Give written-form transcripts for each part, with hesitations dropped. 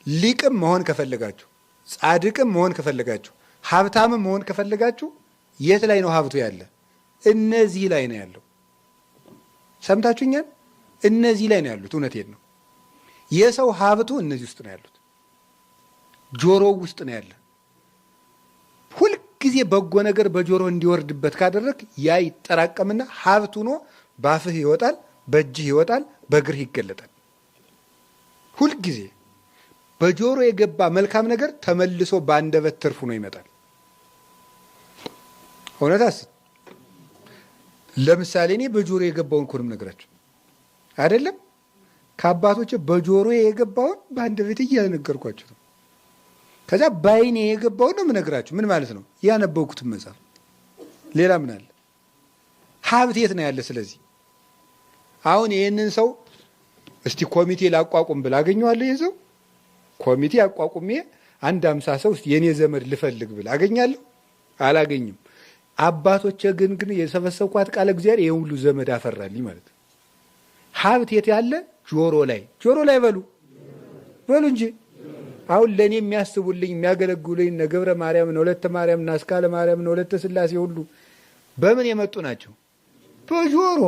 ሊቅም መሆን ከፈለጋችሁ፣ ጻድቅም መሆን ከፈለጋችሁ፣ ሀብታምም መሆን ከፈለጋችሁ የት ላይ ነው ሀብቱ ያለ? እነዚህ ላይ ነው ያለው። ሰምታችሁኛል? እነዚህ ላይ ነው ያሉት። እውነቴን ነው። የሰው ሀብቱ እነዚህ ውስጥ ነው ያሉት። ጆሮው ውስጥ ነው ያለ። ሁልጊዜ በጎ ነገር በጆሮ እንዲወርድበት ካደረግ ያ ይጠራቀምና ሀብት ሆኖ ባፍህ ይወጣል፣ በእጅህ ይወጣል፣ በእግርህ ይገለጣል። ሁልጊዜ በጆሮ የገባ መልካም ነገር ተመልሶ በአንደበት ትርፍ ሆኖ ይመጣል። እውነት አስ ለምሳሌ እኔ በጆሮ የገባውን እኮ ነው የምነግራችሁ አይደለም። ከአባቶች በጆሮ የገባውን በአንደበቴ እያነገርኳችሁ ነው። ከዛ በዓይኔ የገባውን ነው የምነግራችሁ። ምን ማለት ነው? ያነበብኩትን መጽሐፍ። ሌላ ምን አለ? ሀብት የት ነው ያለ? ስለዚህ አሁን ይህንን ሰው እስቲ ኮሚቴ ላቋቁም ብል አገኘዋለሁ? ይህን ሰው ኮሚቴ አቋቁሜ አንድ 50 ሰው እስቲ የኔ ዘመድ ልፈልግ ብል አገኛለሁ? አላገኝም። አባቶቼ ግን የሰበሰብኳት ቃለ እግዚአብሔር ይሄን ሁሉ ዘመድ አፈራልኝ ማለት ነው። ሀብት የት ያለ? ጆሮ ላይ። ጆሮ ላይ በሉ በሉ እንጂ አሁን ለእኔ የሚያስቡልኝ የሚያገለግሉኝ እነ ገብረ ማርያም፣ እነ ወለተ ማርያም፣ እነ አስካለ ማርያም፣ እነ ወለተ ሥላሴ ሁሉ በምን የመጡ ናቸው? በጆሮ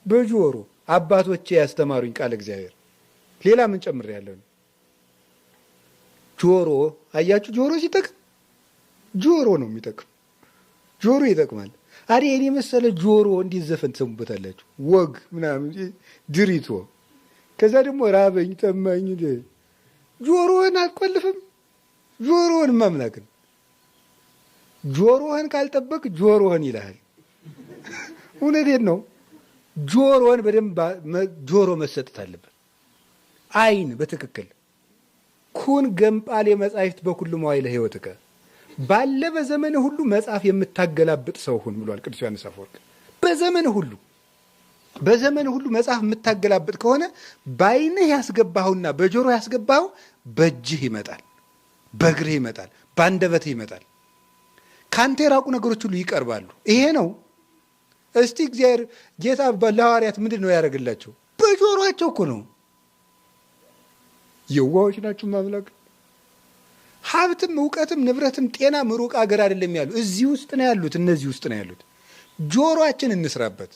በጆሮ አባቶቼ ያስተማሩኝ ቃለ እግዚአብሔር። ሌላ ምን ጨምሬያለሁ? ጆሮ አያችሁ፣ ጆሮ ሲጠቅም ጆሮ ነው የሚጠቅም። ጆሮ ይጠቅማል። አሬ እኔ መሰለ ጆሮ እንዴት ዘፈን ትሰሙበታላችሁ? ወግ ምናምን ድሪቶ፣ ከዛ ደግሞ ራበኝ ጠማኝ። ጆሮህን አትቆልፍም። ጆሮህን ማምላክን ጆሮህን ካልጠበቅ ጆሮህን ይልሃል። እውነቴን ነው። ጆሮህን በደንብ ጆሮ መሰጠት አለበት። ዓይን በትክክል ኩን ገምጳሌ መጻሕፍት በኩሉ መዋዕለ ሕይወትከ፣ ባለ በዘመን ሁሉ መጽሐፍ የምታገላብጥ ሰው ሁን ብሏል ቅዱስ ዮሐንስ አፈወርቅ። በዘመን ሁሉ በዘመን ሁሉ መጽሐፍ የምታገላብጥ ከሆነ በዓይንህ ያስገባኸውና በጆሮ ያስገባኸው በእጅህ ይመጣል፣ በእግርህ ይመጣል፣ በአንደበትህ ይመጣል። ከአንተ የራቁ ነገሮች ሁሉ ይቀርባሉ። ይሄ ነው። እስቲ እግዚአብሔር ጌታ ለሐዋርያት ምንድን ነው ያደረግላቸው? በጆሮአቸው እኮ ነው። የዋሆች ናችሁ ማምላክ። ሀብትም እውቀትም ንብረትም ጤናም ሩቅ አገር አይደለም ያሉ፣ እዚህ ውስጥ ነው ያሉት። እነዚህ ውስጥ ነው ያሉት። ጆሮአችን እንስራበት።